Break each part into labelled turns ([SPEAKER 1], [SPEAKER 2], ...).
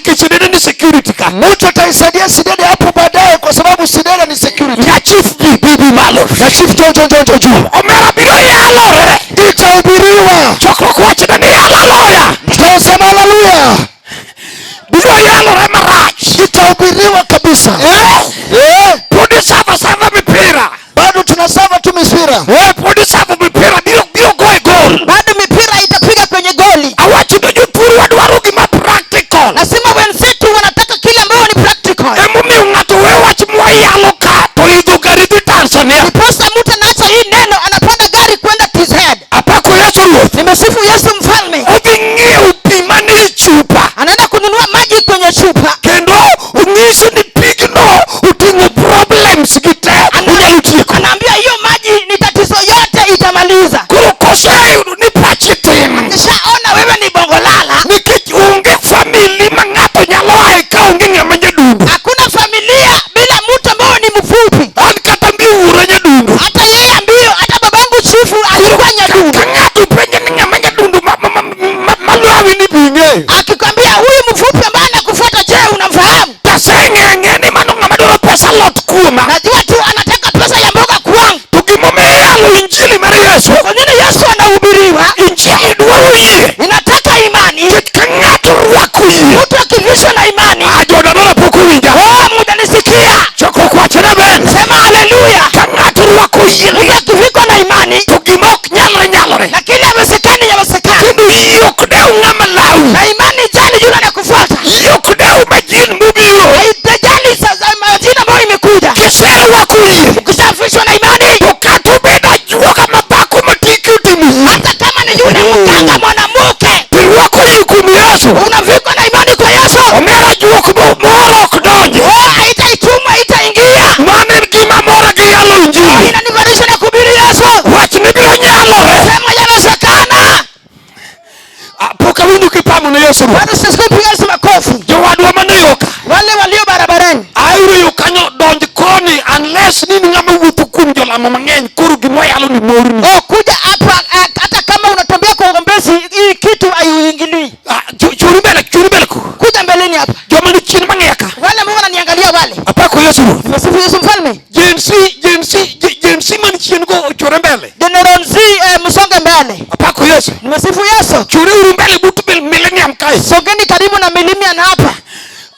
[SPEAKER 1] Nikech Sidede ni security ka.
[SPEAKER 2] Mtu ataisaidia Sidede hapo baadaye kwa sababu Sidede ni security.
[SPEAKER 1] Nya chief bi bi bi malo.
[SPEAKER 2] Na chief Jonjo Jonjo juu.
[SPEAKER 1] Omera biro yalore.
[SPEAKER 2] Itahubiriwa.
[SPEAKER 1] Chokruok wachne ni haleluya.
[SPEAKER 2] Tutasema haleluya.
[SPEAKER 1] Biro yalore marach.
[SPEAKER 2] Itahubiriwa kabisa.
[SPEAKER 1] Eh?
[SPEAKER 2] Eh,
[SPEAKER 1] Podi sava sava mipira.
[SPEAKER 2] bado tunasava tu mipira.
[SPEAKER 1] Eh, podi sava mipira biro biro go e goal.
[SPEAKER 3] Bado mipira itapiga kwenye goli.
[SPEAKER 1] Awacho ne jothur wadwaro gima practical.
[SPEAKER 3] Nasema wenzetu wanataka kile ambayo ni practical.
[SPEAKER 1] Emomiyo ng'ato we wach mwayalo ka to idho gari dhi Tanzania.
[SPEAKER 3] Ndiposa mtu anaacha hii neno anapanda gari kwenda TZ.
[SPEAKER 1] Apako Yesu Ruoth.
[SPEAKER 3] Nimesifu Yesu mfalme.
[SPEAKER 1] Odhi ng'iewo pi manie chupa.
[SPEAKER 3] Anaenda kununua maji kwenye chupa.
[SPEAKER 1] Kendo onyisi ni pigno oting'o problems gi te onyalo tieko.
[SPEAKER 3] Anaambia hiyo maji ni tatizo yote itamaliza.
[SPEAKER 1] Koro koseyudo ni pachi tin.
[SPEAKER 3] Kishaona wewe ni bongolala,
[SPEAKER 1] Nikech onge family ma ng'ato nyalo ae ka onge ng'ama nyadundo.
[SPEAKER 3] hakuna familia bila mtu ambao ni mfupi.
[SPEAKER 1] An kata mbi wuora nyadundo.
[SPEAKER 3] Hata yeye ambio, hata babangu chifu alikuwa nyadundo.
[SPEAKER 1] Ka ng'ato penje ni ng'ama nyadundo malawi ni bi ing'eyo.
[SPEAKER 3] Akikwambia huyu mfupi ambaye anakufuata, je, unamfahamu?
[SPEAKER 1] Taseng'e ang'e ni mano ng'ama dwaro pesa lot kuoma.
[SPEAKER 3] Najua tu anataka pesa ya mboga kwangu.
[SPEAKER 1] To gimomiyo iyalo injili mar Yesu.
[SPEAKER 3] Kwa nini Yesu anahubiriwa?
[SPEAKER 1] Injili dwaro yie.
[SPEAKER 3] Inataka imani.
[SPEAKER 1] Nikech ka ng'ato rwako yie.
[SPEAKER 3] Mtu akivishwa na imani,
[SPEAKER 1] Ah, jodadora pok owinja.
[SPEAKER 3] oh, mutanisikia.
[SPEAKER 1] Chokruok wachne amen.
[SPEAKER 3] Sema haleluya.
[SPEAKER 1] Ka ng'ato rwako yie
[SPEAKER 3] Mtu akivikwa na imani,
[SPEAKER 1] to gima ok nyalre nyalore.
[SPEAKER 3] na kile haiwezekani yawezekana.
[SPEAKER 1] Kendo yie ok dew ng'ama lawi.
[SPEAKER 3] Na imani jali yule anakufuata,
[SPEAKER 1] Yie ok dew majin mobiro.
[SPEAKER 3] haijali sasa majina ambayo imekuja.
[SPEAKER 1] Kiserwako yie.
[SPEAKER 3] Ukishavishwa na imani,
[SPEAKER 1] To kata obedo ajuoga madhako ma tike otimo yie.
[SPEAKER 3] hata kama ni yule mganga mwanamke,
[SPEAKER 1] To irwako yie kuom Yesu.
[SPEAKER 3] unavikwa na imani kwa Yesu,
[SPEAKER 1] Omera juok moro ok donji.
[SPEAKER 3] oh, haitaichuma haitaingia.
[SPEAKER 1] Mano en gima mora gi yalo injili.
[SPEAKER 3] Inanivalisha na kuhubiri Yesu,
[SPEAKER 1] Wachni biro nyalore.
[SPEAKER 3] sema yawezekana.
[SPEAKER 1] Ah, Pok awinjo kipamo ne Yesu Ruoth.
[SPEAKER 3] Bado sisikie piga Yesu makofi.
[SPEAKER 1] Jowadwa mane yo ka.
[SPEAKER 3] Wale walio barabarani,
[SPEAKER 1] Airo yo kanyo donj koni unless ni in ng'ama wuotho kuom jolamo mang'eny koro gima wayalo ni morni.
[SPEAKER 3] oh, kuja hapa hata kama unatembea kwa uombezi, hii kitu haiuingilii.
[SPEAKER 1] Ah, churi mbele churi mbele ku.
[SPEAKER 3] Kuja mbeleni hapa,
[SPEAKER 1] Joma ni chien mang'iya ka.
[SPEAKER 3] wale ambao wananiangalia wale,
[SPEAKER 1] Apako Yesu Ruoth.
[SPEAKER 3] nimesifu Yesu mfalme.
[SPEAKER 1] Gen Z, Gen Z, Gen Z man chien go ochore mbele.
[SPEAKER 3] General Z, msonge mbele.
[SPEAKER 1] Apako Yesu.
[SPEAKER 3] Nimesifu Yesu.
[SPEAKER 1] Chore uru mbele but millennium kae.
[SPEAKER 3] Songeni karibu na milima na hapa.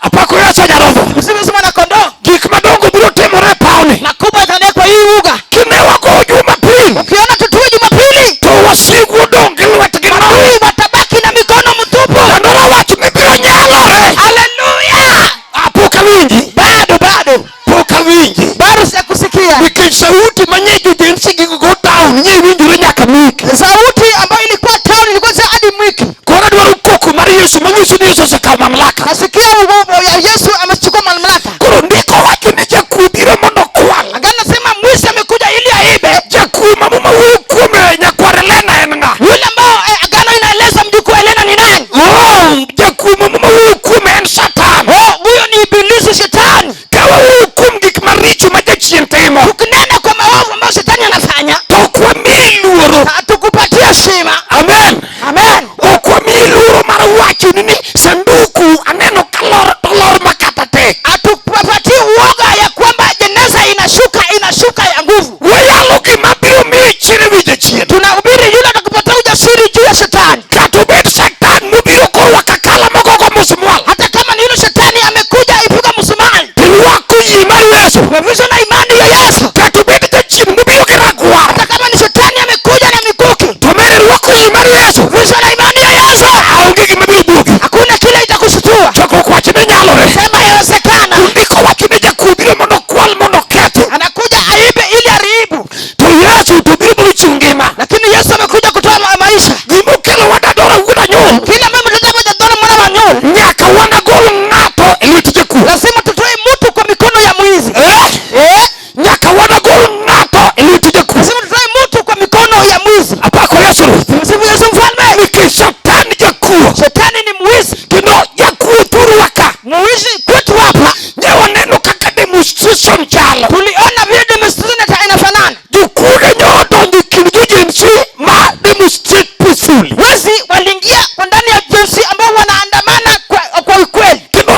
[SPEAKER 1] Apako Yesu nyarodho.
[SPEAKER 3] Msifu Yesu mwana kondoo.
[SPEAKER 1] Gik madongo biro timore e pawni.
[SPEAKER 3] Makubwa yatendeka kwa hii uga.
[SPEAKER 1] Kine wago Jumapili
[SPEAKER 3] Ukiona tutue Jumapili,
[SPEAKER 1] to wasigu odong' gi lwetgi nono.
[SPEAKER 3] adui watabaki na mikono mtupu.
[SPEAKER 1] Kendo wach ni biro nyalore.
[SPEAKER 3] Haleluya!
[SPEAKER 1] Ah, pok awinji.
[SPEAKER 3] Bado bado
[SPEAKER 1] Pok awinji.
[SPEAKER 3] bado sijakusikia.
[SPEAKER 1] Nikech sauti manye jo Gen Z gi go town nye winjore nyaka Miki.
[SPEAKER 3] Sauti ambayo ilikuwa town ilikuwa sasa hadi Mwiki.
[SPEAKER 1] Koro adwaro koko mar Yesu manyiso ni Yesu osekawo mamlaka.
[SPEAKER 3] Nasikia ya Yesu amechukua mamlaka.
[SPEAKER 1] Koro ndiko wacho ni jakuo biro mondo okwal.
[SPEAKER 3] Agano nasema mwizi amekuja ili aibe.
[SPEAKER 1] Jakuo ma muma wuoyo kuome nyakwar Elena en ng'a?
[SPEAKER 3] Yule ambao agano inaeleza mjukuu wa Elena ni nani?
[SPEAKER 1] Oh, jakuo ma muma wuoyo kuome en Satan.
[SPEAKER 3] Oh, huyo ni ibilisi shetani.
[SPEAKER 1] Ka wawuoyo kuom gik maricho ma jachien timo,
[SPEAKER 3] Tukinena kwa maovu ambayo shetani anafanya,
[SPEAKER 1] to ok wamiye luoro.
[SPEAKER 3] hatukupatia heshima.
[SPEAKER 1] Amen.
[SPEAKER 3] Amen.
[SPEAKER 1] Ok wamiye luoro mar wacho ni sanduku aneno kalor to lor makata tek.
[SPEAKER 3] Hatukupatii uoga ya kwamba jeneza inashuka inashuka ya nguvu.
[SPEAKER 1] Wayalo gima biro miyo chir ewi jachien.
[SPEAKER 3] Tunahubiri yule atakupatia ujasiri juu ya shetani.
[SPEAKER 1] Kata obed Satan mobiro korwako akala mogogo musmwal.
[SPEAKER 3] Hata kama ni yule shetani amekuja ipiga msumari,
[SPEAKER 1] Tirwako yie mar Yesu.
[SPEAKER 3] umevishwa na imani ya Yesu.
[SPEAKER 1] Kata obed jachien mobiro gi ragwar.
[SPEAKER 3] Hata kama ni shetani amekuja na mikuki,
[SPEAKER 1] To mere rwako yie mar Yesu.
[SPEAKER 3] vishwa na imani ya Yesu.
[SPEAKER 1] Aonge gima biro buogi.
[SPEAKER 3] Hakuna kile itakushutua.
[SPEAKER 1] Chokruok wach ni nyalore.
[SPEAKER 3] Sema yawezekana.
[SPEAKER 1] Ndiko wacho ni jakuo biro mondo okwal mondo okethi.
[SPEAKER 3] Anakuja aibe ili haribu,
[SPEAKER 1] To Yesu to biro mondo ochiw ngima.
[SPEAKER 3] lakini Yesu amekuja kutoa maisha.
[SPEAKER 1] Gimokelo wadadora wuod anyuol.
[SPEAKER 3] Kile ambayo mleta moja dola mwana wa nyul,
[SPEAKER 1] Nyaka wanagol ng'ato e lwet jakuo.
[SPEAKER 3] lazima tutoe mtu kwa mikono ya mwizi.
[SPEAKER 1] Eh?
[SPEAKER 3] Eh?
[SPEAKER 1] Nyaka wanagol ng'ato e lwet jakuo.
[SPEAKER 3] Lazima tutoe mtu kwa mikono ya mwizi.
[SPEAKER 1] Apako Yesu Ruoth.
[SPEAKER 3] Msifu Yesu mfalme.
[SPEAKER 1] Nikech Satan jakuo.
[SPEAKER 3] Shetani ni mwizi,
[SPEAKER 1] Kendo jakuo thurwa ka.
[SPEAKER 3] mwizi kwetu hapa.
[SPEAKER 1] Ne waneno kaka demonstration chalo.
[SPEAKER 3] Tuliona vile demonstration inafanana.
[SPEAKER 1] Jokuoge nyo odonjo e kind jo Gen Z ma demonstrate peacefully.
[SPEAKER 3] Wezi waliingia kwa ndani ya jinsi ambao wanaandamana kwa ukweli.
[SPEAKER 1] Kendo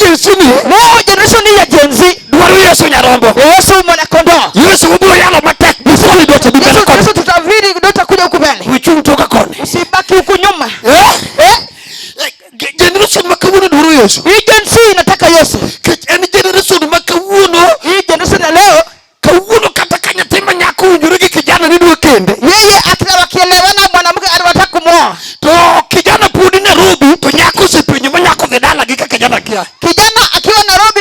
[SPEAKER 1] Gen Z ni
[SPEAKER 3] Leo generation hii ya Gen Z,
[SPEAKER 1] dwaro Yesu nyarombo.
[SPEAKER 3] Yesu mwana kondoo.
[SPEAKER 1] Yesu ubiro yalo matek before idwa to bi mbele
[SPEAKER 3] Yesu,
[SPEAKER 1] koni.
[SPEAKER 3] Yesu tutahubiri ndio utakuja huku mbele.
[SPEAKER 1] Wichung' toka koni.
[SPEAKER 3] Usibaki huku nyuma.
[SPEAKER 1] Eh?
[SPEAKER 3] Eh?
[SPEAKER 1] Generation ma kawuono dwaro Yesu.
[SPEAKER 3] Hii Gen Z inataka Yesu.
[SPEAKER 1] Nikech en generation ma kawuono,
[SPEAKER 3] Hii generation ya leo,
[SPEAKER 1] kawuono kata ka nyathi ma nyako owinjore gi kijana ni dwa kende,
[SPEAKER 3] yeye akila wakielewana, mwanamke anataka kumwoa.
[SPEAKER 1] To kijana podi Nairobi to nyako osepenjo ma nyako dhi dalagi ka kijana kia.
[SPEAKER 3] Kijana akiwa Nairobi,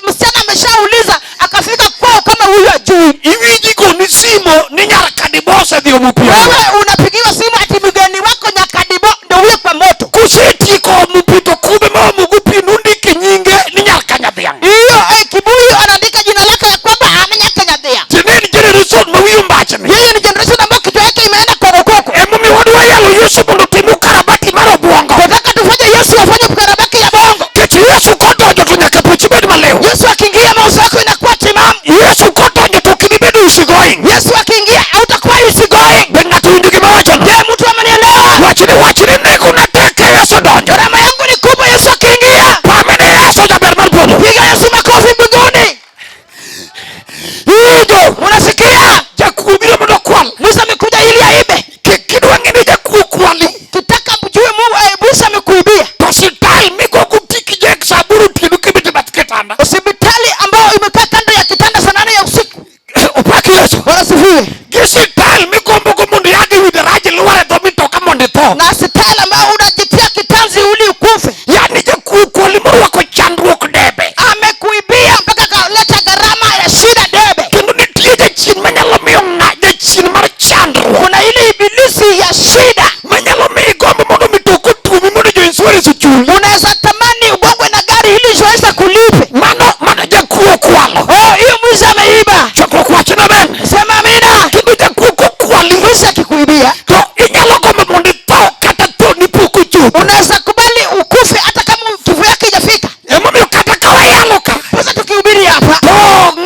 [SPEAKER 3] msichana ameshauliza akafika kwao kama huyu ajui.
[SPEAKER 1] Iwinji goni simo ni nyar Kadibo osedhi omo pi.
[SPEAKER 3] Wewe unapigiwa simu ati mgeni wako Nyakadibo ndio huyo kwa moto.
[SPEAKER 1] Kosetieko omo pi to kube ma omo go pi nondike nyinge ni nyar Kanyadhiang'.
[SPEAKER 3] Hiyo kibuyu anaandika jina lake ya kwamba ana Nyakanyadhia.
[SPEAKER 1] Tiende en generation ma wiye ombachni.
[SPEAKER 3] Yeye ni generation ambayo kichwa yake imeenda korokoko.
[SPEAKER 1] Emomiyo wadwa yalo Yesu mondo otim ukarabati mar obwongo.
[SPEAKER 3] Tunataka tufanye Yesu afanye ukarabati ya bongo.
[SPEAKER 1] Nikech Yesu kodonjo to nyaka pachi bed maliw.
[SPEAKER 3] Yesu akiingia mawazo yako inakuwa timamu.
[SPEAKER 1] Yesu kodonjo to ok ibi bedo easy going.
[SPEAKER 3] Yesu akiingia hautakuwa easy going.
[SPEAKER 1] Be ng'ato winjo gima awachono?
[SPEAKER 3] Je, mtu amenielewa?
[SPEAKER 1] Wachni nengona tek ka Yesu donjo.
[SPEAKER 3] Gharama yangu ni kubwa Yesu akiingia.
[SPEAKER 1] Pame ne Yesu jaber mar polo.
[SPEAKER 3] Piga Yesu makofi mbinguni.
[SPEAKER 1] Iwinjo?
[SPEAKER 3] Unasikia?
[SPEAKER 1] Jakuo biro mondo okwal.
[SPEAKER 3] Mwizi amekuja ili aibe.
[SPEAKER 1] Kidwa ng'e ni jakuo kwali,
[SPEAKER 3] Kitaka mjue Mungu mwizi amekuibia.
[SPEAKER 1] to sital migogo tiki jek sa aboro otieno kibet e bath kitanda.
[SPEAKER 3] Hospitali ambayo imekaa kando ya kitanda saa 8 ya usiku.
[SPEAKER 1] Opak Yesu.
[SPEAKER 3] Bwana asifiwe.
[SPEAKER 1] Gi sital migombogo mondo iag ewi daraja ilwar e dho mitoka mondo itho.
[SPEAKER 3] Na hospitali ambayo unajitia kitanzi ili ukufe.
[SPEAKER 1] Yani jakuo kwali morwako chandruok debe.
[SPEAKER 3] Amekuibia mpaka akaleta gharama ya shida debe.
[SPEAKER 1] Kendo nitie jachien manyalo miyo ng'a jachien mar chandruok.
[SPEAKER 3] Kuna ile ibilisi ya shida.
[SPEAKER 1] Manyalo miyo igombo mondo mitoka otuomi mondo jo insurance ochuli.
[SPEAKER 3] Unaweza tamani ugongwe na gari ili insurance kulipe.
[SPEAKER 1] Mano jakuo kwalo.
[SPEAKER 3] Oh, hiyo mwizi ameiba.
[SPEAKER 1] Chokruok wach amen.
[SPEAKER 3] Sema amina.
[SPEAKER 1] Kendo jakuo kokwali
[SPEAKER 3] Mwizi akikuibia,
[SPEAKER 1] to inyalo gombo mondo itho kata tho ni pok ochopo.
[SPEAKER 3] unaweza kubali ukufe hata kama kifo yake haijafika.
[SPEAKER 1] Emomiyo kata ka wayalo ka
[SPEAKER 3] Sasa tukihubiri hapa,
[SPEAKER 1] to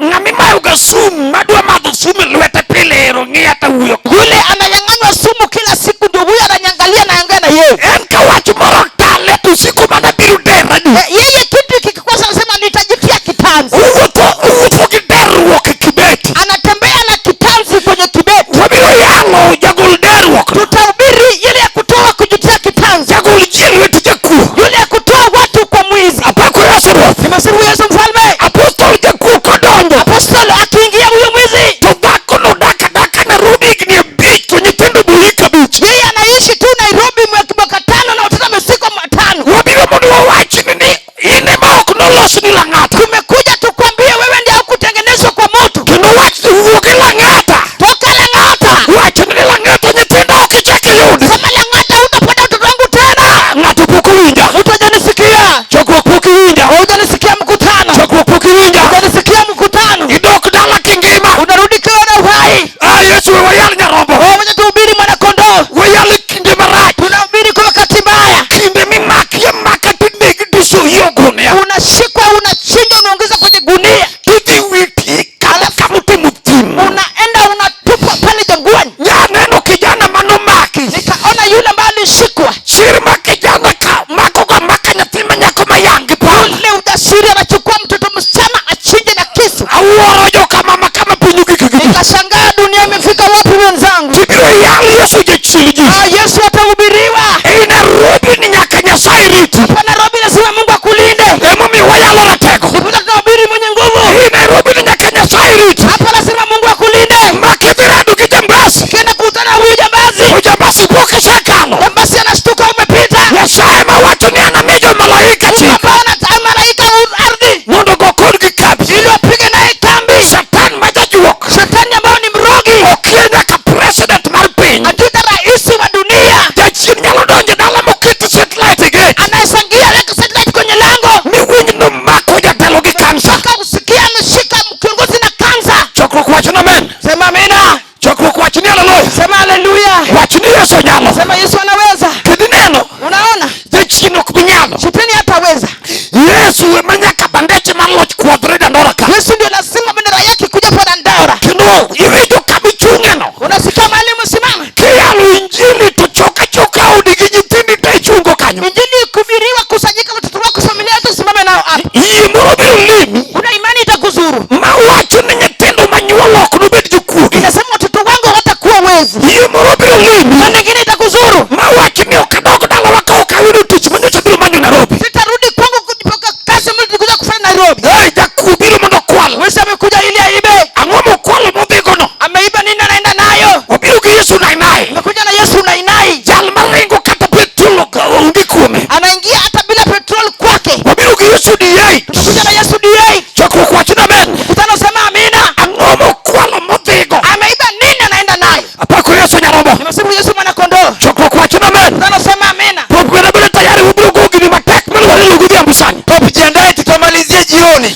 [SPEAKER 1] ng'amimayo ga sum madwa madho sum e lwete pile ero ng'iya ta wuoyo.
[SPEAKER 3] Yule ananyang'anywa sumu kila siku ndio huyo ananyangalia na ongea na yeye.
[SPEAKER 1] En ka wach moro tale to siko mana biro derani.
[SPEAKER 3] Yeye kitu kikikosa anasema nitajitia kitanzi.
[SPEAKER 1] Owuotho gi derruok e kibeti.
[SPEAKER 3] Anatembea na kitanzi kwenye kibeti.
[SPEAKER 1] Wabiro yalo jagol derruok.
[SPEAKER 3] Tutahubiri ile ya kutoa kujitia kitanzi.
[SPEAKER 1] Jagol ji e lwet jakuo.
[SPEAKER 3] Yule ya kutoa watu kwa mwizi.
[SPEAKER 1] Apako Yesu Ruoth.
[SPEAKER 3] Nimesifu Yesu mfalme.
[SPEAKER 1] Apostol jakuo kodonjo
[SPEAKER 3] Apostol akiingia huyo mwizi,
[SPEAKER 1] to dhako no dak adaka Nairobi higni 5 to nyithindo be hik 5.
[SPEAKER 3] yeye anaishi tu Nairobi mwaka 5 na watoto wamesiku 5.
[SPEAKER 1] Wabiro mondo wawachni ni in ema ok nolosni Lang'ata.
[SPEAKER 3] Tumekuja tukwambie wewe ndiye hukutengenezwa kwa moto.
[SPEAKER 1] Kendo wach wuog e Lang'ata.
[SPEAKER 3] Toka Lang'ata.
[SPEAKER 1] Wachni ni Lang'ata nyithindo ok ichak iyudi.
[SPEAKER 3] Sema Lang'ata hutapata watoto wangu tena.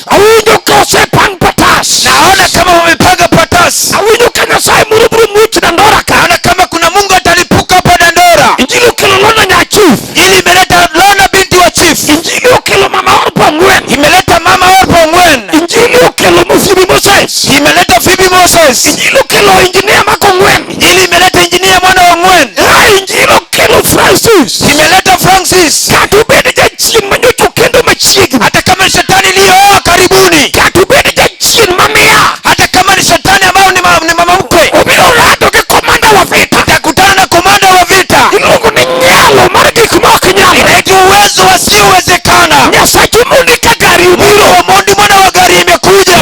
[SPEAKER 1] Awinjo ka osepang patas.
[SPEAKER 2] Naona kama wamepanga patasi.
[SPEAKER 1] Awinjo ka Nyasaye moro biro muoch Dandora ka.
[SPEAKER 2] Naona kama kuna Mungu atalipuka hapa Dandora.
[SPEAKER 1] Injili okelo Lona nya chief.
[SPEAKER 2] Injili imeleta Lona binti wa chief.
[SPEAKER 1] Injili okelo mama Orpa Ongwen.
[SPEAKER 2] Imeleta mama Orpa Ongwen.
[SPEAKER 1] Injili okelo Phoebe Moses.
[SPEAKER 2] Imeleta Phoebe Moses.
[SPEAKER 1] Injili okelo engineer Mark Ongwen.
[SPEAKER 2] Injili imeleta injinia mwana wa Ongwen.
[SPEAKER 1] Ah, Injili okelo Francis.
[SPEAKER 2] Imeleta Francis.
[SPEAKER 1] Kata obed jachien manyocha okendo machiegni.
[SPEAKER 2] Hata kama ni shetani iliyooa karibuni.
[SPEAKER 1] Kata obed jachien mamiya.
[SPEAKER 2] Hata kama ni shetani ambayo ni mama mkwe.
[SPEAKER 1] Obiro rado gi komanda wa vita.
[SPEAKER 2] Atakutana na komanda wa vita.
[SPEAKER 1] Iluongo ni nyalo mar gik ma ok nyalre.
[SPEAKER 2] Inaitwa uwezo wasiowezekana.
[SPEAKER 1] Nyasachi mondi ka gari
[SPEAKER 2] Mungu
[SPEAKER 1] obiro.
[SPEAKER 2] wa Mondi mwana wa gari imekuja.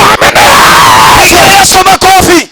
[SPEAKER 2] Pigia Yesu makofi.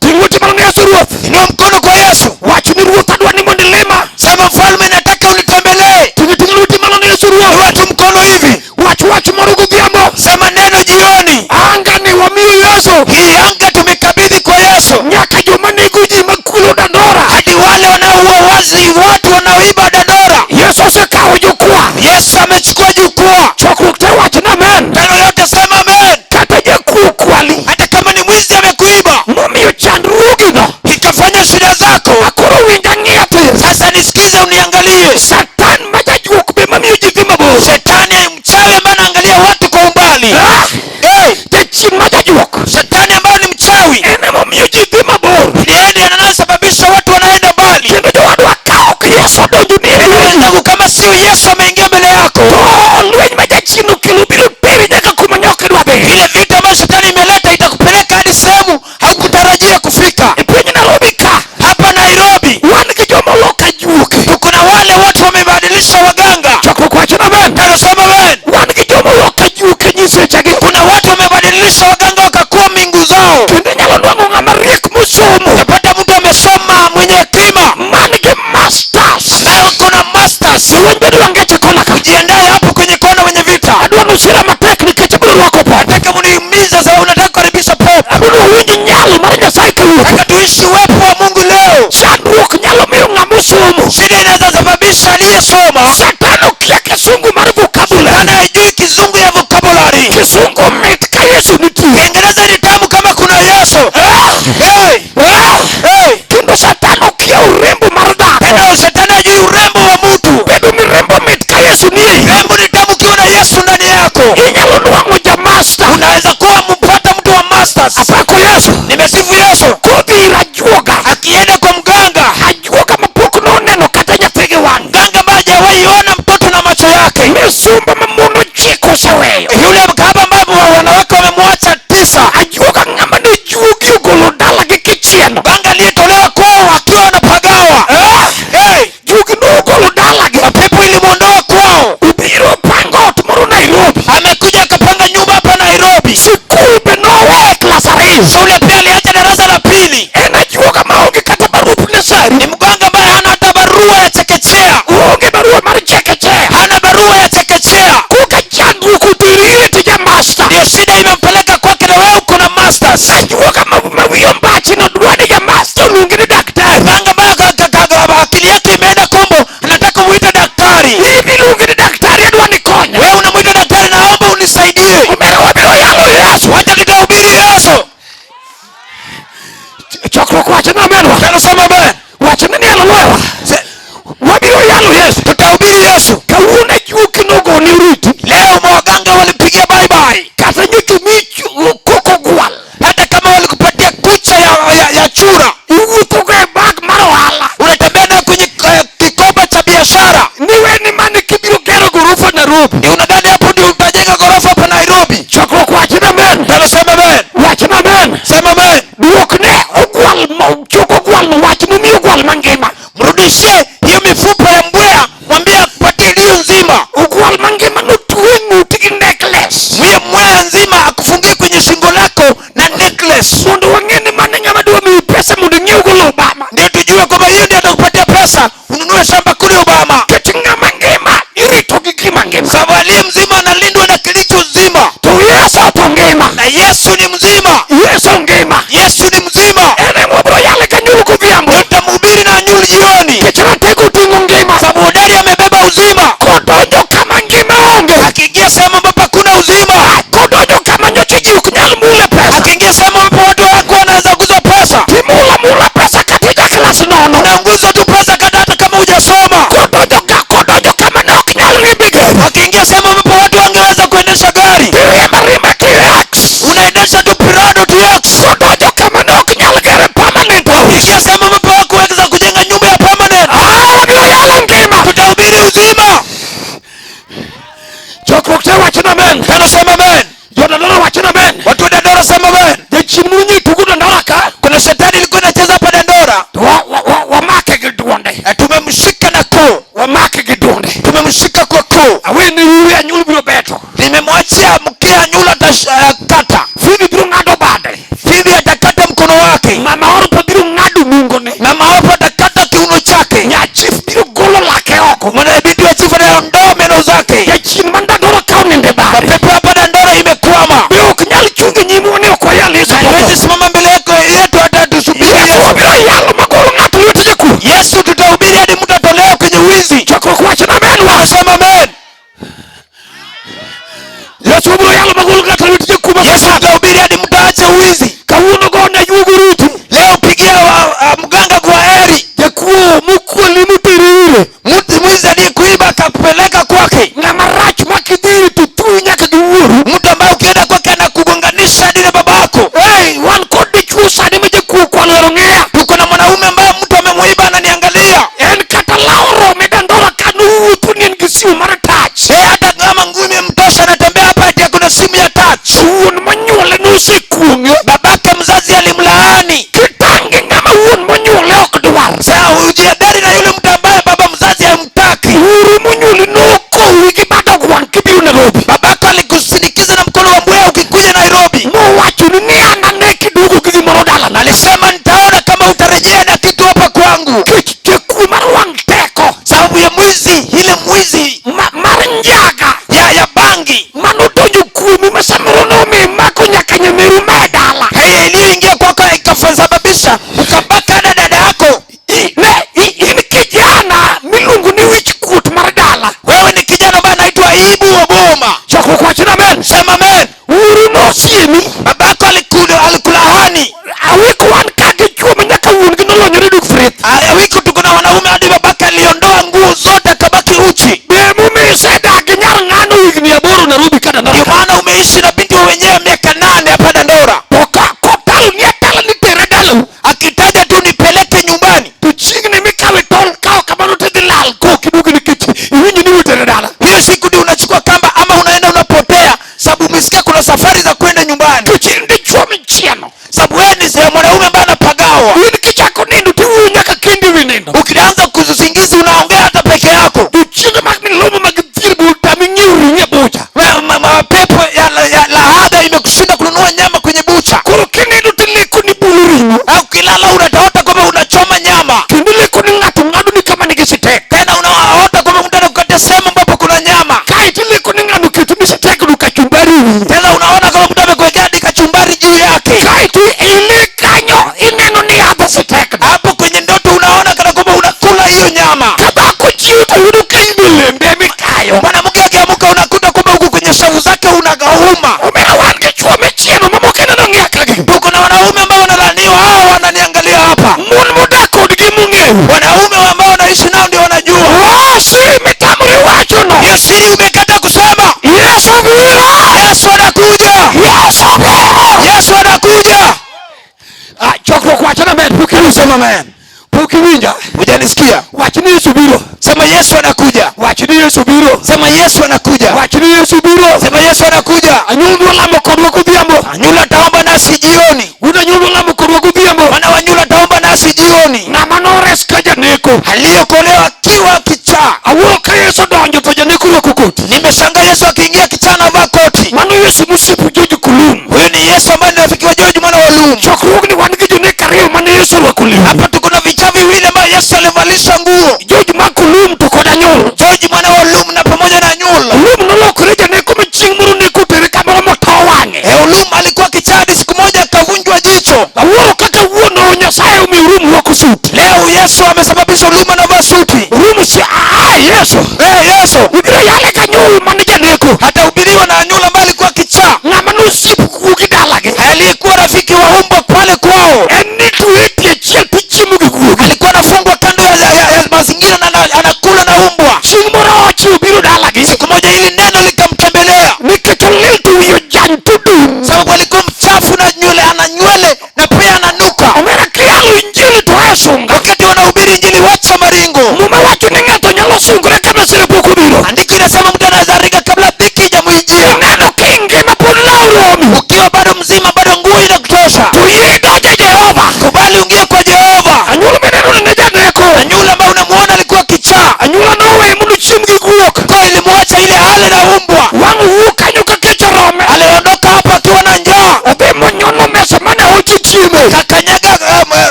[SPEAKER 1] Ting' lweti malo ne Yesu Ruoth.
[SPEAKER 2] Inua mkono kwa Yesu.
[SPEAKER 1] Wach ni Ruoth adwa ni mondo ilima.
[SPEAKER 2] Sema mfalme, nataka unitembelee.
[SPEAKER 1] Ting' lweti malo ne Yesu Ruoth.
[SPEAKER 2] Inua tu mkono hivi.
[SPEAKER 1] Wach wach moro godhiambo.
[SPEAKER 2] Sema neno jioni.
[SPEAKER 1] Anga ni wamiyo Yesu.
[SPEAKER 2] Hii anga tumekabidhi kwa Yesu.
[SPEAKER 1] Nyaka joma nego ji makwelo Dandora.
[SPEAKER 2] Hadi wale wanaoua wazi watu wanaoiba Dandora.
[SPEAKER 1] Yesu osekawo jukwaa.
[SPEAKER 2] Yesu amechukua jukwaa.
[SPEAKER 1] Chokruok te wach ni amen.
[SPEAKER 2] Tano yote sema amen.
[SPEAKER 1] Kata jakuo kwali.
[SPEAKER 2] Hata kama ni mwizi amekuiba,
[SPEAKER 1] Momiyo chandruogino.
[SPEAKER 2] ikafanya shida zako.
[SPEAKER 1] Akoro winja ng'iya tir.
[SPEAKER 2] Sasa nisikize, uniangalie.
[SPEAKER 1] Satan ma jajuok be mamiyo ji dhi mabor.
[SPEAKER 2] Shetani mchawi ambaye anaangalia watu kwa umbali.
[SPEAKER 1] Ah!
[SPEAKER 2] Hey,
[SPEAKER 1] Jachien ma jajuok.
[SPEAKER 2] shetani ambayo ni mchawi
[SPEAKER 1] En emomiyo ji dhi mabor.
[SPEAKER 2] ndiye ndiye anayesababisha watu wanaenda mbali.
[SPEAKER 1] Kendo jowadwa ka ok Yesu odonjo ni e lweny.
[SPEAKER 2] Wenzangu, kama sio Yesu ameingia mbele yako,
[SPEAKER 1] To lweny ma jachien okelo biro teri nyaka kuma ne ok idwa dhiye.
[SPEAKER 2] ile vita ambayo shetani imeleta itakupeleka hadi sehemu haukutarajia kufika.
[SPEAKER 1] E piny Nairobi ka
[SPEAKER 2] Hapa Nairobi
[SPEAKER 1] wan gi joma oloko ajuoke.
[SPEAKER 2] tuko na wale watu wamebadilisha waganga.
[SPEAKER 1] Chokruok wacho ni amen.
[SPEAKER 2] Tano sema amen.
[SPEAKER 1] Wan gi joma oloko ajuoke nyisechegi.
[SPEAKER 2] Kuna watu wamebadilisha waganga wakakuwa mingu zao.
[SPEAKER 1] Kendo inyalo nwang'o ng'ama riek mosomo.
[SPEAKER 2] Utapata mtu amesoma mwenye hekima
[SPEAKER 1] Man gi masters.
[SPEAKER 2] ambaye uko na masters.
[SPEAKER 1] Jolweny bedo wangeche kona ka.
[SPEAKER 2] Jiandae hapo kwenye kona wenye vita.
[SPEAKER 1] Adwa nusira matek nikech abiro rwako pop.
[SPEAKER 2] Nataka mnihimize sababu nataka kukaribisha pop.
[SPEAKER 1] Adwa ni wawinj nyalo mar Nyasaye kawuono.
[SPEAKER 2] Nataka tuishi uwepo wa Mungu leo.
[SPEAKER 1] Chandruok nyalo miyo ng'ama osomo.
[SPEAKER 2] Shida inaweza sababisha aliyesoma.
[SPEAKER 1] Satan okia kisungu mar vocabulary.
[SPEAKER 2] Shetani haijui kizungu ya vocabulary.
[SPEAKER 1] Kisungu mit ka Yesu nitie.
[SPEAKER 2] Kiingereza ni tamu kama kuna Yesu.
[SPEAKER 1] Ah!
[SPEAKER 2] Hey,
[SPEAKER 1] Ah!
[SPEAKER 2] hey.
[SPEAKER 1] Kendo Satan okia urembo mar dhako.
[SPEAKER 2] Tena shetani hajui urembo wa mtu.
[SPEAKER 1] Bedo mirembo mit ka Yesu nie.
[SPEAKER 2] Urembo ni tamu ukiwa na Yesu ndani yako.
[SPEAKER 1] Inyalo nwang'o ja master.
[SPEAKER 2] Unaweza kuwa mpata mtu wa masters.
[SPEAKER 1] Apako Yesu.
[SPEAKER 2] Nimesifu Yesu.
[SPEAKER 1] Kodhi ir ajuoga.
[SPEAKER 2] Akienda kwa mganga,
[SPEAKER 1] Ajuoga mapok noneno kata nyathi gi wang'e.
[SPEAKER 2] mganga ambaye hajawahi ona mtoto na macho yake.
[SPEAKER 1] Misumba ma mon ochiko oseweyo.
[SPEAKER 2] Yule kahaba ambaye wanawake wamemwacha 9.
[SPEAKER 1] Ajuoga ng'ama ne juogi ogolo dalagi kichieno.
[SPEAKER 2] Mganga aliyetolewa kwao akiwa anapagawa.
[SPEAKER 1] Ah!
[SPEAKER 2] Hey,
[SPEAKER 1] Juogi nogolo dalagi.
[SPEAKER 2] mapepo ilimwondoa kwao.
[SPEAKER 1] Obiro pango ot moro Nairobi.
[SPEAKER 2] Amekuja akapanga nyumba hapa Nairobi.
[SPEAKER 1] Sikul be nowe e klas ariyo.
[SPEAKER 2] Shule pia aliacha darasa la pili.
[SPEAKER 1] En ajuoga maonge kata barup nesari.
[SPEAKER 2] Ni mganga ambaye hana hata barua ya chekechea,
[SPEAKER 1] Oonge barua mar chekechea.
[SPEAKER 2] hana barua ya chekechea.
[SPEAKER 1] Koka chandruok oteri ire tija master.
[SPEAKER 2] Ndio shida imempeleka kwake, na wewe uko na masters.
[SPEAKER 1] Ajuoga ma wiye ombachi no dwa ni ja master oluongi ni daktari.
[SPEAKER 2] Mganga ambaye akili yake imeenda kombo, anataka muite daktari.
[SPEAKER 1] In iluongi ni daktari adwa ni konya.
[SPEAKER 2] Wewe unamuita daktari, naomba unisaidie.
[SPEAKER 1] Omera wabiro yalo Yesu.
[SPEAKER 2] Wacha tutahubiri Yesu.
[SPEAKER 1] Chokruok wacho ni amen wa.
[SPEAKER 2] Tano sema amen.
[SPEAKER 1] Wach ni nialo loyowa. Wabiro yalo Yesu.
[SPEAKER 2] Tutahubiri Yesu.
[SPEAKER 1] Kawuono ajuoki nogoni oriti.
[SPEAKER 2] Leo mawaganga walipigia bye bye.
[SPEAKER 1] Kata nyocha omiyi koko gwal.
[SPEAKER 2] Hata kama walikupatia kucha ya chura,
[SPEAKER 1] Iwuothogo e bag mar ohala.
[SPEAKER 2] unatembea nayo kwenye kikoba cha biashara.
[SPEAKER 1] Niwe ni mane kibiro gero gorofa Nairobi.
[SPEAKER 2] Ni unadhani hapo ndio utajenga ghorofa hapa Nairobi?
[SPEAKER 1] Chokruok wach ni amen.
[SPEAKER 2] Tano sema amen.
[SPEAKER 1] Wach ni amen.
[SPEAKER 2] Sema amen.
[SPEAKER 1] Duokne ogwal ma chok ogwal no wach nomiyi ogwal mangima.
[SPEAKER 2] Mrudishie hiyo mifupa ya mbweha, mwambie akupatie iliyo nzima.
[SPEAKER 1] Ogwal mangima notwe ng'uti gi necklace.
[SPEAKER 2] Mwie mbweha nzima akufungie kwenye shingo lako na necklace.
[SPEAKER 1] Mondo wang'e ni mane ng'ama dwa miyi pesa mondo inyiewgo lo Obama.
[SPEAKER 2] Ndio tujue kwamba hiyo ndio atakupatia pesa ununue shamba kule Obama.
[SPEAKER 1] Nikech ng'ama ngima irito gi gima ngima.
[SPEAKER 2] Sababu aliye mzima analindwa na kilicho uzima,
[SPEAKER 1] To Yesu to ngima.
[SPEAKER 2] na Yesu ni mzima.
[SPEAKER 1] Yesu ngima.
[SPEAKER 2] Yesu ni mzima.
[SPEAKER 1] En ema wabiro yale kanyuol godhiambo.
[SPEAKER 2] Tutamhubiri na anyul jioni,
[SPEAKER 1] Nikech ratego oting'o ngima.
[SPEAKER 2] sababu hodari amebeba uzima.
[SPEAKER 1] Kodonjo kama ngima onge.
[SPEAKER 2] Akiingia Yesu tutahubiri hadi mtu atolewe kwenye wizi.
[SPEAKER 1] Chokruok wacho na amen wa.
[SPEAKER 2] Sema amen.
[SPEAKER 1] Yesu biro yalo magol ng'ato wit jakuo.
[SPEAKER 2] Yesu tutahubiri hadi mtu aache wizi.
[SPEAKER 1] Kawuono gone juogo ruti.
[SPEAKER 2] Leo pigia mganga kwa heri.
[SPEAKER 1] Jakuo mokweli moteri ire.
[SPEAKER 2] Mtu mwizi aliyekuiba akakupeleka kwake.
[SPEAKER 1] Ng'ama rach ma kidhi to thuyi nyaka gi wuoru.
[SPEAKER 2] Mtu ambaye ukienda kwake anakugonganisha hadi na babako.
[SPEAKER 1] Hey, wan kod dichuo sani ma jakuo kwalo ero ng'iya.
[SPEAKER 2] Tuko na mwanaume ambaye mtu amemuiba ananiangalia.
[SPEAKER 1] En kata law orome Dandora ka nowuotho ni en gi simu mar touch.
[SPEAKER 2] Eh, hata kama nguo imemtosha anatembea hapa ati kuna simu ya touch.
[SPEAKER 1] Wuon monyuole nosekuong'e.
[SPEAKER 2] Babake mzazi alimlaani.
[SPEAKER 1] Kitang' gi ng'ama wuon monyuole ok dwar.
[SPEAKER 2] Sasa ujihadhari na yule mtu ambaye baba mzazi hamtaki.
[SPEAKER 1] Wuoru monyuoli nokowi gi bad ogwang' kibiro Nairobi.
[SPEAKER 2] Babako alikusindikiza na mkono wa mbweha ukikuja Nairobi.
[SPEAKER 1] Mowachoni ni an ane kiduogo gi gimoro dalana.
[SPEAKER 2] Alisema nitaona kama utarejea na kitu hapa kwangu.
[SPEAKER 1] Kech jakuo mar wang' teko.
[SPEAKER 2] Sababu ya mwizi, ile mwizi
[SPEAKER 1] Mar njaga
[SPEAKER 2] ya bangi
[SPEAKER 1] manodonjo kuomi ma samoro nomimako nyaka nyameru ma e dala.
[SPEAKER 2] Hey, iliyoingia kwako ikasababisha ukabaka na dada yako.
[SPEAKER 1] Ne in kijana miluongo ni wich kuot mar dala.
[SPEAKER 2] Wewe ni kijana ambaye anaitwa aibu wa boma.
[SPEAKER 1] Chokruok wacho ni amen.
[SPEAKER 2] Sema amen.
[SPEAKER 1] Wuoru nosiemi.
[SPEAKER 2] Babako alikulaani.
[SPEAKER 1] Awiko wan ka gi chuo ma nyaka wuon gi nolonyore duk frith.
[SPEAKER 2] Wiki tuko na wanaume hadi babake aliondoa nguo zote akabaki uchi.
[SPEAKER 1] Be momiyo isedak gi nyar ng'ano higni 8 Nairobi ka Dandora.
[SPEAKER 2] Ndio maana umeishi na binti wa wenyewe miaka 8 hapa Dandora.
[SPEAKER 1] To ka kotalni atala ni tere dalau.
[SPEAKER 2] Akitaja tu nipeleke nyumbani.
[SPEAKER 1] To chiegni mikawe tol kawo kamano tidhi lal kok iduogo nikech iwinjo ni itere dala.
[SPEAKER 2] Hiyo siku ndio unachukua kamba ama unaenda unapotea, sababu umesikia kuna safari za kwenda nyumbani.
[SPEAKER 1] Nikech in dichuo michieno.
[SPEAKER 2] Sababu wewe ni mwanaume ambaye anapagawa.
[SPEAKER 1] In kichako nindo tiwuoyo nyaka kendi ewi nindo.
[SPEAKER 2] Ukianza kuzingizi unaongea hata peke yako.
[SPEAKER 1] Jochiende mag milome mag dhier be otami ng'iewo ring'o e bucha.
[SPEAKER 2] Mapepo ya lahada imekushinda kununua nyama kwenye bucha.
[SPEAKER 1] Koro kinindo tileko ni bulo ring'o.
[SPEAKER 2] Au ukilala utaota kwamba unachoma nyama.
[SPEAKER 1] Kendo ileko ni ng'ato ng'adoni kama nigi sitek.
[SPEAKER 2] Tena unaota kwamba mtu anakukatia sehemu ambapo kuna nyama.
[SPEAKER 1] Kaeto ileko ni ng'ano oketoni sitek no kachumbari e wiye.
[SPEAKER 2] Tena unaona kama mtu amekuwekea hadi kachumbari juu yake.
[SPEAKER 1] Kaeto ile kanyo ineno ni yadho sitek no.
[SPEAKER 2] Hapo kwenye ndoto unaona kana kwamba unakula hiyo nyama.
[SPEAKER 1] Ka dhako chiewo to yudo ka in e lembe mikayo.
[SPEAKER 2] Mwanamke akiamka unakuta kwamba uko kwenye shavu zake unagauma.
[SPEAKER 1] Omera wan gi chuo michieno mamoko ineno ng'iya ka gi.
[SPEAKER 2] Tuko na wanaume ambao wanalaaniwa, hao wananiangalia hapa.
[SPEAKER 1] Mon modak kodgi mong'eyo.
[SPEAKER 2] Wanaume ambao wanaishi nao ndio wanajua.
[SPEAKER 1] Siri mitamori wacho no.
[SPEAKER 2] Hiyo siri umekata kusema.
[SPEAKER 1] Yesu biro.
[SPEAKER 2] Yesu anakuja.
[SPEAKER 1] Yesu biro.
[SPEAKER 2] Yesu anakuja.
[SPEAKER 1] Chokruok wacho na amen. Pok iwinja.
[SPEAKER 2] Sema amen.
[SPEAKER 1] Pok iwinja.
[SPEAKER 2] Hujanisikia?
[SPEAKER 1] Wach ni Yesu biro.
[SPEAKER 2] Sema Yesu anakuja.
[SPEAKER 1] Wach ni Yesu biro.
[SPEAKER 2] Sema Yesu anakuja.
[SPEAKER 1] Wach ni Yesu biro.
[SPEAKER 2] Sema Yesu anakuja.
[SPEAKER 1] Anyulo lamo kodwa godhiambo.
[SPEAKER 2] Anyula taomba nasi jioni.
[SPEAKER 1] Un anyulo lamo kodwa godhiambo.
[SPEAKER 2] Wana wanyula taomba nasi jioni.
[SPEAKER 1] Ng'ama nores ka janeko.
[SPEAKER 2] Aliyokolewa akiwa kichaa.
[SPEAKER 1] Awuoro ka Yesu donjo to janeko orwako koti.
[SPEAKER 2] Nimeshangaa Yesu akiingia kichaa anavaa koti.
[SPEAKER 1] Mano Yesu mosiepo George Kulum.
[SPEAKER 2] Huyu ni Yesu ambaye ni rafiki wa George mwana wa Lum.
[SPEAKER 1] Chokruogni wan gi jonek ariyo mane Yesu orwako lewni.
[SPEAKER 2] Hapa tuko na vichaa viwili ambayo Yesu alivalishwa nguo.
[SPEAKER 1] George ma Kulum to kod Anyul.
[SPEAKER 2] George mwana wa Lum na pamoja na Anyul.
[SPEAKER 1] Olum nolokore janeko ma chieng' moro neko otere kamoro motow wang'e.
[SPEAKER 2] Olum alikuwa kichaa hadi siku moja akavunjwa jicho.
[SPEAKER 1] Awuoro kaka wuon Nyasaye omiyo Rum rwako suti.
[SPEAKER 2] Leo Yesu amesababisha Olum anavaa suti.
[SPEAKER 1] Rum si Yesu.
[SPEAKER 2] Yesu.
[SPEAKER 1] Ibiro yale ka Anyul mane janeko.
[SPEAKER 2] Atahubiriwa na Anyul ambaye alikuwa kichaa.
[SPEAKER 1] Ng'ama nosiep kuo gi dalagi.
[SPEAKER 2] Aliyekuwa rafiki wa umbwa pale kwao.
[SPEAKER 1] En ni tueti achiel tichiemo gi guogi.
[SPEAKER 2] Alikuwa anafungwa kando ya mazingira na anakula na umbwa.
[SPEAKER 1] Chieng' moro ochi obiro dalagi.
[SPEAKER 2] Siku moja hili neno likamtembelea.
[SPEAKER 1] Nikech olil to wiye ojany to dum.
[SPEAKER 2] Sababu alikuwa mchafu na nywele, ana nywele na pia ananuka.
[SPEAKER 1] Omera kiyalo injili to ae sunga.
[SPEAKER 2] Wakati wanahubiri injili wacha maringo.
[SPEAKER 1] Muma wacho ni ng'ato nyalo sungore ka masira pok obiro.
[SPEAKER 2] Andiko inasema mtu anaweza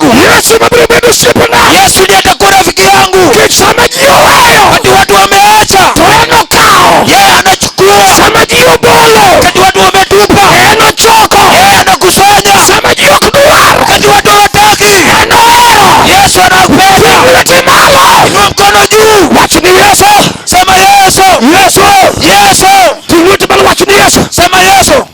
[SPEAKER 2] yangu.
[SPEAKER 1] Yesu ema biro bedo osiepena.
[SPEAKER 2] Yesu ndiye atakuwa rafiki yangu.
[SPEAKER 1] Nikech sama ji oweyo,
[SPEAKER 2] Wakati watu wameacha,
[SPEAKER 1] to en okawo.
[SPEAKER 2] yeye anachukua.
[SPEAKER 1] Sama ji obolo,
[SPEAKER 2] Wakati watu wametupa,
[SPEAKER 1] en ochoko.
[SPEAKER 2] yeye anakusanya.
[SPEAKER 1] Sama ji ok dwar,
[SPEAKER 2] Wakati watu hawataki,
[SPEAKER 1] en ohero.
[SPEAKER 2] Yesu anakupenda.
[SPEAKER 1] Ting lweti malo.
[SPEAKER 2] Inua mkono juu,
[SPEAKER 1] Wach ni Yesu.
[SPEAKER 2] sema Yesu,
[SPEAKER 1] Yesu.
[SPEAKER 2] Yesu,
[SPEAKER 1] Ting lweti malo, wach ni Yesu.
[SPEAKER 2] sema Yesu.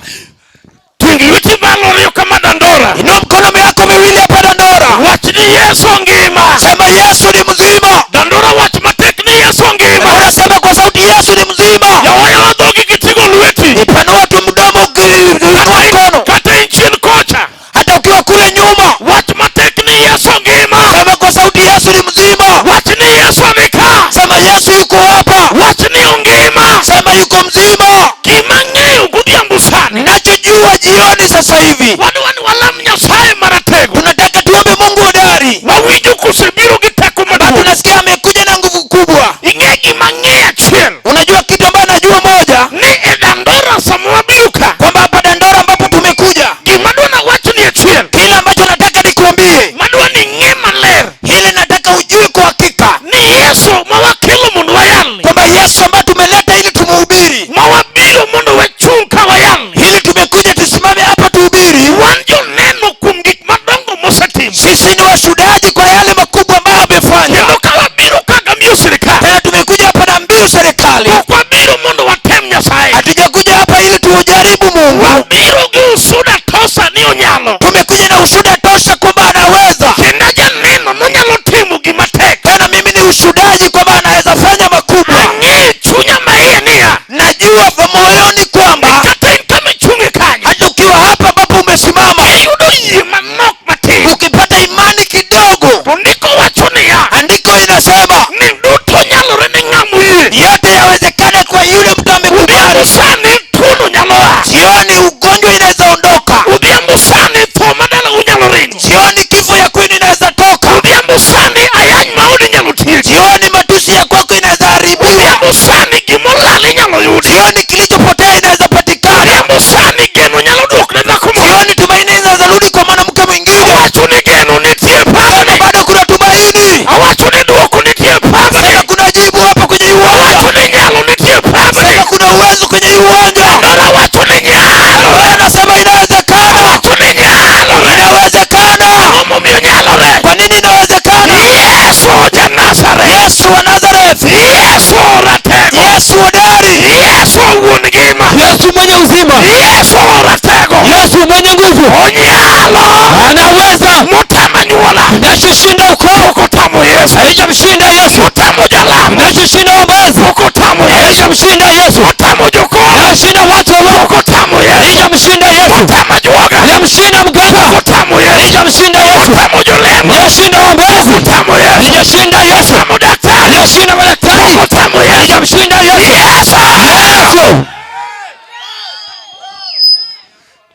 [SPEAKER 1] Ting lweti malo riyo kama Dandora.
[SPEAKER 2] Inua mkono yako miwili hapa Dandora,
[SPEAKER 1] Wach ni Yesu ngima.
[SPEAKER 2] sema Yesu ni mzima.
[SPEAKER 1] Dandora wach matek ni Yesu ngima.
[SPEAKER 2] Dandora sema kwa sauti, Yesu ni mzima.
[SPEAKER 1] Yawayawa dhogi giting'o lweti.
[SPEAKER 2] Ipanua tu mdomo ukiinua mkono,
[SPEAKER 1] Kata in chien kocha.
[SPEAKER 2] hata ukiwa kule nyuma,
[SPEAKER 1] Wach matek ni Yesu ngima.
[SPEAKER 2] sema kwa sauti, Yesu ni mzima.
[SPEAKER 1] Wach ni Yesu ni ka.
[SPEAKER 2] Sema Yesu yuko hapa,
[SPEAKER 1] Wach ni ongima.
[SPEAKER 2] sema yuko mzima.
[SPEAKER 1] Gima ang'eyo godhiambo sani.
[SPEAKER 2] Nachojua jioni sasa hivi,
[SPEAKER 1] Wadwa ni walam Nyasaye maratego.
[SPEAKER 2] tunataka tuombe Mungu hodari,
[SPEAKER 1] Wawinjo kosebiro gi teko
[SPEAKER 2] ambaye
[SPEAKER 1] maduong'.
[SPEAKER 2] tunasikia amekuja na nguvu kubwa.
[SPEAKER 1] Ing'e gima ang'eyo achiel.
[SPEAKER 2] Unajua kitu ambayo najua moja,
[SPEAKER 1] Ni e Dandora sama wabiro ka.
[SPEAKER 2] kwamba hapa Dandora ambapo tumekuja,
[SPEAKER 1] Gima dwa nawach ni achiel.
[SPEAKER 2] kile ambacho nataka nikuambie,
[SPEAKER 1] Madwa ni ing'e maler.
[SPEAKER 2] hili nataka ujue kwa hakika
[SPEAKER 1] Ni Yesu ma wakelo mondo wayalni.
[SPEAKER 2] kwamba Yesu ambaye tumeleta ili tumuhubiri,
[SPEAKER 1] Ma wabiro mondo wachung' ka wayalni.
[SPEAKER 2] ili tumekuja tusimame hapa tuhubiri.
[SPEAKER 1] Wan joneno kuom gik madongo mosetimo.
[SPEAKER 2] Sisi ni washuhudaji kwa yale makubwa ambayo amefanya.
[SPEAKER 1] Kendo ka wabiro ka gamiyo sirikal.
[SPEAKER 2] Tena tumekuja hapa na mbiu serikali,
[SPEAKER 1] Ok wabiro mondo watem Nyasaye.
[SPEAKER 2] hatujakuja hapa ili tuujaribu Mungu.
[SPEAKER 1] Wabiro gi ushuda tosa ni onyalo.
[SPEAKER 2] Tumekuja na ushuhuda tosha kwamba anaweza.
[SPEAKER 1] Kendo janeno nonyalo timo gima tek.
[SPEAKER 2] Tena mimi ni ushuhudaji kwamba anaweza fanya makubwa.
[SPEAKER 1] Ang'eyo chunya maiye niya.
[SPEAKER 2] Najua kwa moyoni kwamba
[SPEAKER 1] Kata in kama ichung'e kanyo.
[SPEAKER 2] hata ukiwa hapa ambapo umesimama,
[SPEAKER 1] Iyudo yie manok matin.
[SPEAKER 2] ukipata imani kidogo,
[SPEAKER 1] To ndiko wacho niya.
[SPEAKER 2] andiko inasema
[SPEAKER 1] Ni duto nyalore ne ng'ama oyie.
[SPEAKER 2] yote yawezekana kwa yule mtu
[SPEAKER 1] Odhiambo
[SPEAKER 2] amekubali.
[SPEAKER 1] sani tuono nyalo a.
[SPEAKER 2] Jioni ugonjwa inaweza ondoka,
[SPEAKER 1] Odhiambo sani tho madalau nyalo ringo.
[SPEAKER 2] jioni kifo ya kwenu inaweza toka,
[SPEAKER 1] Odhiambo sani ayany maodi inyalo tieki.
[SPEAKER 2] jioni matusi ya kwako inaweza haribiwa,
[SPEAKER 1] Odhiambo sani gimolal inyalo yudi.
[SPEAKER 2] jioni kilichopotea inaweza patikana,
[SPEAKER 1] Odhiambo sani geno nyalo duok ne dhako moro.
[SPEAKER 2] jioni tumaini inaweza rudi kwa mwanamke mwingine.
[SPEAKER 1] Awacho ni geno nitie
[SPEAKER 2] Sema
[SPEAKER 1] pabni.
[SPEAKER 2] bado kuna tumaini,
[SPEAKER 1] Awacho ni duoko nitie pabni.
[SPEAKER 2] sema kuna jibu hapa kwenye hii uwanja,
[SPEAKER 1] Awacho ni nyalo nitie pabni.
[SPEAKER 2] sema kuna uwezo kwenye hii uwanja.
[SPEAKER 1] Dora wacho ni nyalore.
[SPEAKER 2] Wewe anasema inawezekana,
[SPEAKER 1] Awacho ni nyalore.
[SPEAKER 2] inawezekana.
[SPEAKER 1] Ang'o momiyo nyalore?
[SPEAKER 2] Kwa nini inawezekana?
[SPEAKER 1] Yesu ja Nazareth.
[SPEAKER 2] Yesu wa Nazareth,
[SPEAKER 1] Yesu ratego.
[SPEAKER 2] Yesu hodari,
[SPEAKER 1] Yesu wuon ngima.
[SPEAKER 4] Yesu mwenye uzima,
[SPEAKER 1] Yesu ratego.
[SPEAKER 4] Yesu mwenye nguvu,
[SPEAKER 1] Onyalo.
[SPEAKER 4] anaweza.
[SPEAKER 1] Motamo anyuola.
[SPEAKER 4] Kinachoshinda ukoo
[SPEAKER 1] Pok otamo Yesu.
[SPEAKER 4] haijamshinda Yesu,
[SPEAKER 1] Motamo jalamo.
[SPEAKER 4] kinachoshinda waombezi
[SPEAKER 1] Pok otamo Yesu.
[SPEAKER 4] haijamshinda Yesu,
[SPEAKER 1] Motamo jokoro.
[SPEAKER 4] kinachoshinda watu wa uongo
[SPEAKER 1] Pok otamo Yesu.
[SPEAKER 4] haijamshinda Yesu,
[SPEAKER 1] Motamo ajuoga.
[SPEAKER 4] haijamshinda mganga,
[SPEAKER 1] Pok otamo Yesu.
[SPEAKER 4] haijamshinda Yesu,
[SPEAKER 1] Motamo jolemo.
[SPEAKER 4] haijashinda waombezi,
[SPEAKER 1] Otamo Yesu.
[SPEAKER 4] haijashinda Yesu,
[SPEAKER 1] Otamo daktari.
[SPEAKER 4] haijashinda madaktari,
[SPEAKER 1] Pok otamo Yesu.
[SPEAKER 4] haijamshinda Yesu.
[SPEAKER 1] Yesu.
[SPEAKER 4] Yesu,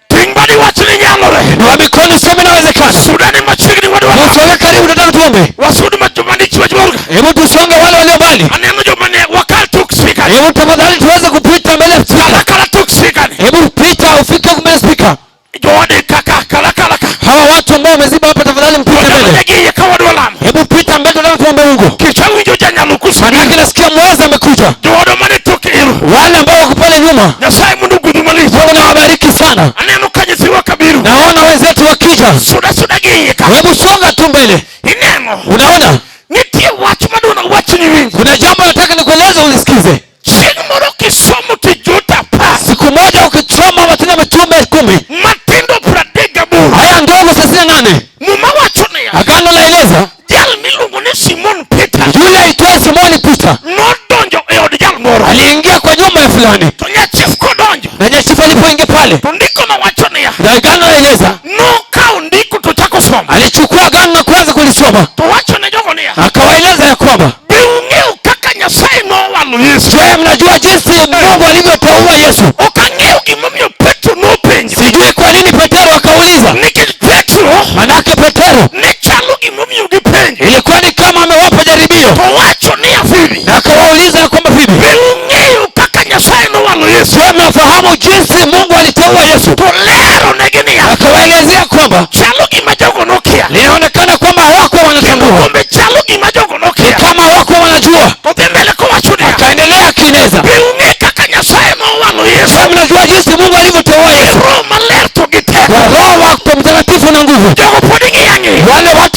[SPEAKER 1] Ting' badi wach ni nyalore.
[SPEAKER 4] wa mikono sema inawezekana.
[SPEAKER 1] Sudani machiegni wadwa.
[SPEAKER 4] Tusonge karibu, nataka tuombe.
[SPEAKER 1] Wasud ma joma ni chwech borga.
[SPEAKER 4] Hebu tusonge wale walio mbali,
[SPEAKER 1] Aneno joma ne wakal tok speaker.
[SPEAKER 4] hebu tafadhali tuweze kupita mbele ya
[SPEAKER 1] Kala
[SPEAKER 4] spika.
[SPEAKER 1] kala tok speaker ni.
[SPEAKER 4] Hebu pita ufike huku mbele ya spika.
[SPEAKER 1] Joode kaka kala kala ka.
[SPEAKER 4] Hawa watu ambao wameziba hapa, tafadhali mpite mbele.
[SPEAKER 1] Joma giye ka wadwa lamo.
[SPEAKER 4] Hebu pita mbele, tunataka tuombe Mungu.
[SPEAKER 1] Kech awinjo janyalo kusubiri.
[SPEAKER 4] Manake nasikia mweza amekuja.
[SPEAKER 1] Joode mane tok ero.
[SPEAKER 4] Wale ambao wako pale nyuma,
[SPEAKER 1] Nyasaye mondo ogwedhu malich.
[SPEAKER 4] Mungu nawabariki sana.
[SPEAKER 1] Aneno ka nyithiwa kabiro.
[SPEAKER 4] Naona wenzetu wakija,
[SPEAKER 1] Suda suda gi iye ka.
[SPEAKER 4] hebu songa tu mbele.
[SPEAKER 1] Ineno.
[SPEAKER 4] Unaona,
[SPEAKER 1] Nitie wach madwa nawach ni winji.
[SPEAKER 4] kuna jambo nataka nikueleze ulisikize.
[SPEAKER 1] Chieng' moro kisomo tij Jote apar.
[SPEAKER 4] Siku moja ukichoma Matendo ya Mitume 10
[SPEAKER 1] Matindo 38.
[SPEAKER 4] haya ndogo 38,
[SPEAKER 1] Muma wacho niya.
[SPEAKER 4] agano laeleza
[SPEAKER 1] Jal miluongo ni Simon Peter
[SPEAKER 4] yule aitwaye Simoni Peter
[SPEAKER 1] nodonjo e od jal moro.
[SPEAKER 4] aliingia kwa nyumba ya fulani,
[SPEAKER 1] To nyachif kodonjo.
[SPEAKER 4] na nyachifu alipoingia pale,
[SPEAKER 1] To ndiko nowacho niya.
[SPEAKER 4] na agano laeleza
[SPEAKER 1] Nokawo ndiko to chako somo.
[SPEAKER 4] alichukua agano na kuanza kulisoma,
[SPEAKER 1] To wacho ne jogo niya.
[SPEAKER 4] akawaeleza ya kwamba
[SPEAKER 1] Be ung'eyo kaka Nyasaye nowalo Yesu?
[SPEAKER 4] je, mnajua jinsi Mungu alivyoteua Yesu?
[SPEAKER 1] Ok ang'eyo gimomiyo Petro nopenjo.
[SPEAKER 4] Sijui kwa nini Petero akauliza,
[SPEAKER 1] Nikech Petro
[SPEAKER 4] manake Petero
[SPEAKER 1] ne chalo gimomiyo gipenjo.
[SPEAKER 4] ilikuwa ni kama amewapa jaribio,
[SPEAKER 1] To wacho niya Fibi.
[SPEAKER 4] na akawauliza ya kwamba vipi,
[SPEAKER 1] Be ung'eyo kaka Nyasaye nowalo Yesu?
[SPEAKER 4] je, mnafahamu jinsi Mungu aliteua Yesu?
[SPEAKER 1] To lero negi niya.
[SPEAKER 4] Akawaelezea kwamba
[SPEAKER 1] Chalo gima jogo nokia.
[SPEAKER 4] linaonekana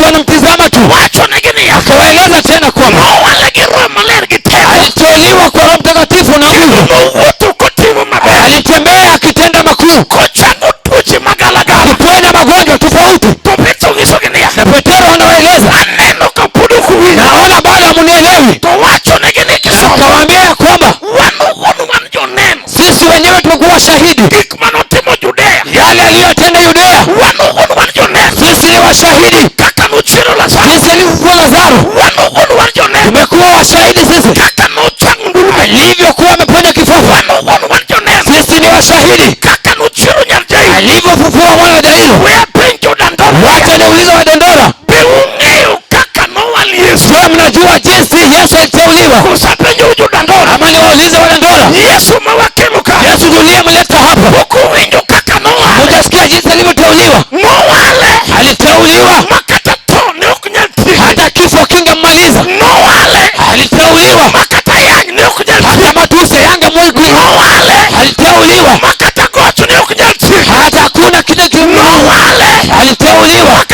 [SPEAKER 4] Wanamtizama tu.
[SPEAKER 1] Wachonegi niya,
[SPEAKER 4] Akawaeleza tena kwamba
[SPEAKER 1] nowale gi Roho Maler gi teko.
[SPEAKER 4] aliteuliwa kwa Roho Mtakatifu na nguvu.
[SPEAKER 1] Nowuotho kotimo maber.
[SPEAKER 4] Alitembea akitenda makuu,
[SPEAKER 1] Kochango tuoche magalagala.
[SPEAKER 4] akiponya magonjwa tofauti.
[SPEAKER 1] To Petro nyisogi niya,
[SPEAKER 4] Na Petero anawaeleza,
[SPEAKER 1] aneno ka pod ok uwinjo.
[SPEAKER 4] naona bado hamunielewi.
[SPEAKER 1] To wachonegi ni kisomo.
[SPEAKER 4] Akawaambia ya kwamba
[SPEAKER 1] Wan owuon wan joneno.
[SPEAKER 4] Sisi wenyewe tumekuwa shahidi
[SPEAKER 1] Gik manotimo Judea.
[SPEAKER 4] Yale aliyotenda Yudea.
[SPEAKER 1] Wan owuon wan joneno.
[SPEAKER 4] Sisi ni washahidi.
[SPEAKER 1] Kaka nochiero Lazaro.
[SPEAKER 4] Sisi alifufua Lazaro.
[SPEAKER 1] Wan owuon wan joneno.
[SPEAKER 4] Tumekuwa washahidi sisi.
[SPEAKER 1] Kaka nochango ndulme.
[SPEAKER 4] Alivyokuwa ameponya kifafa.
[SPEAKER 1] Wan owuon wan joneno.
[SPEAKER 4] Sisi ni washahidi.
[SPEAKER 1] Kaka nochiero nyar Jairo.
[SPEAKER 4] Alivyofufua mwana wa Jairo.
[SPEAKER 1] We apenjo Dandora.
[SPEAKER 4] Wacha niulize wa Dandora.
[SPEAKER 1] Be ung'eyo kaka nowal Yesu?
[SPEAKER 4] Je, mnajua jinsi Yesu aliteuliwa?
[SPEAKER 1] Koso apenjo jo Dandora.
[SPEAKER 4] Ama niwaulize wa Dandora.
[SPEAKER 1] Yesu ma wakelo ka.
[SPEAKER 4] Yesu tuliyemleta hapa.
[SPEAKER 1] Pok uwinjo kaka nowale.
[SPEAKER 4] Hujasikia jinsi alivyoteuliwa?
[SPEAKER 1] Nowale.
[SPEAKER 4] Aliteuliwa
[SPEAKER 1] Ma kata tho ne ok nyal tieke.
[SPEAKER 4] Hata kifo kingemmaliza.
[SPEAKER 1] Nowale.
[SPEAKER 4] Aliteuliwa
[SPEAKER 1] Ma kata yany ne ok nyal tieke.
[SPEAKER 4] Hata matusi yangemwigwi.
[SPEAKER 1] Nowale.
[SPEAKER 4] Aliteuliwa
[SPEAKER 1] Ma kata goch ne ok nyal tieke.
[SPEAKER 4] Hata hakuna kitu
[SPEAKER 1] Nowale.
[SPEAKER 4] Aliteuliwa
[SPEAKER 1] Ma